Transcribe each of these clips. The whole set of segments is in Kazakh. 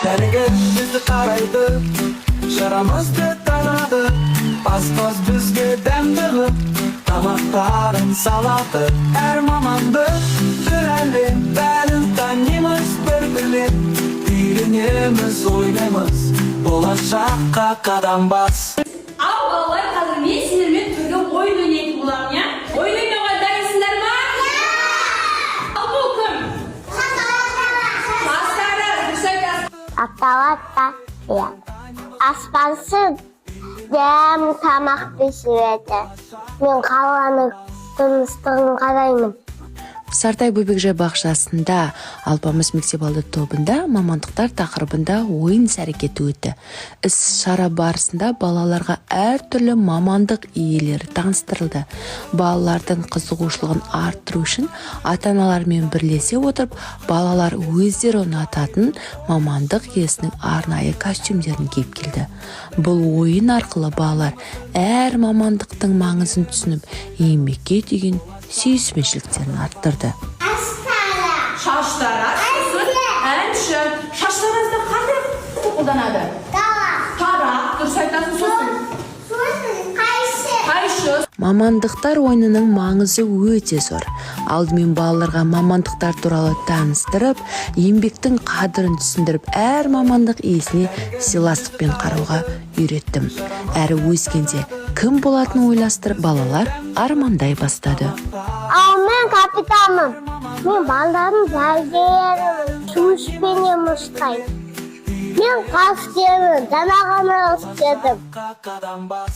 Дәрігер бізді қарайды, жарамызды танады. Аспаз бізге дәмді қып тамақтарын салады. Әр мамандық бір әлем, бәрін танимыз бір бірлеп. Үйренеміз, ойнаймыз, болашаққа қадам бас. Ал, балалар, қазір мен сендермен түрлі ойын ойнайтын боламын, иә? Ойын ойнауға дайынсыңдар ма? Ал бұл кім? Шаштараз, дұрыс айтасың. Аталата, иә. Аспазшы дәм тамақ пісіреді. Мен қаланың тыныштығын қалаймын. Сартай бөбекжай бақшасында Алпамыс мектепалды тобында мамандықтар тақырыбында ойын іс әрекеті өтті. Іс шара барысында балаларға әртүрлі мамандық иелері таныстырылды. Балалардың қызығушылығын арттыру үшін ата аналармен бірлесе отырып, балалар өздері ұнататын мамандық иесінің арнайы костюмдерін киіп келді. Бұл ойын арқылы балалар әр мамандықтың маңызын түсініп, еңбекке деген сүйіспеншіліктерін арттырды. Шаштараз, сосын әнші. Шаштаразда қандай қолданады? Тарақ, дұрыс айтасың, сосын? Сосын қайшы. Қайшы. Мамандықтар ойынының маңызы өте зор. Алдымен балаларға мамандықтар туралы таныстырып, еңбектің қадірін түсіндіріп, әр мамандық иесіне сыйластықпен қарауға үйреттім. Әрі өскенде кім болатынын ойластырып, балалар армандай бастады. Ал мен капитанмын. Мен балдардың дәрігерімін. Су ішпенен ұстаймын. Мен қаскермін. Жаңа ғана істедім. Қадам бас.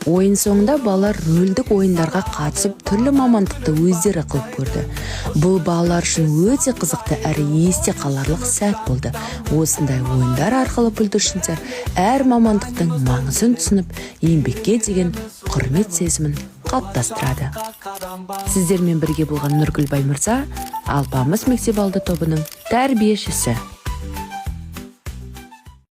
Ойын соңында балалар рөлдік ойындарға қатысып, түрлі мамандықты өздері қылып көрді. Бұл балалар үшін өте қызықты әрі есте қаларлық сәт болды. Осындай ойындар арқылы бүлдіршіндер әр мамандықтың маңызын түсініп, еңбекке деген құрмет сезімін қалыптастырады. Сіздермен бірге болған Нұргүл Баймырза, Алпамыс мектепалды тобының тәрбиешісі.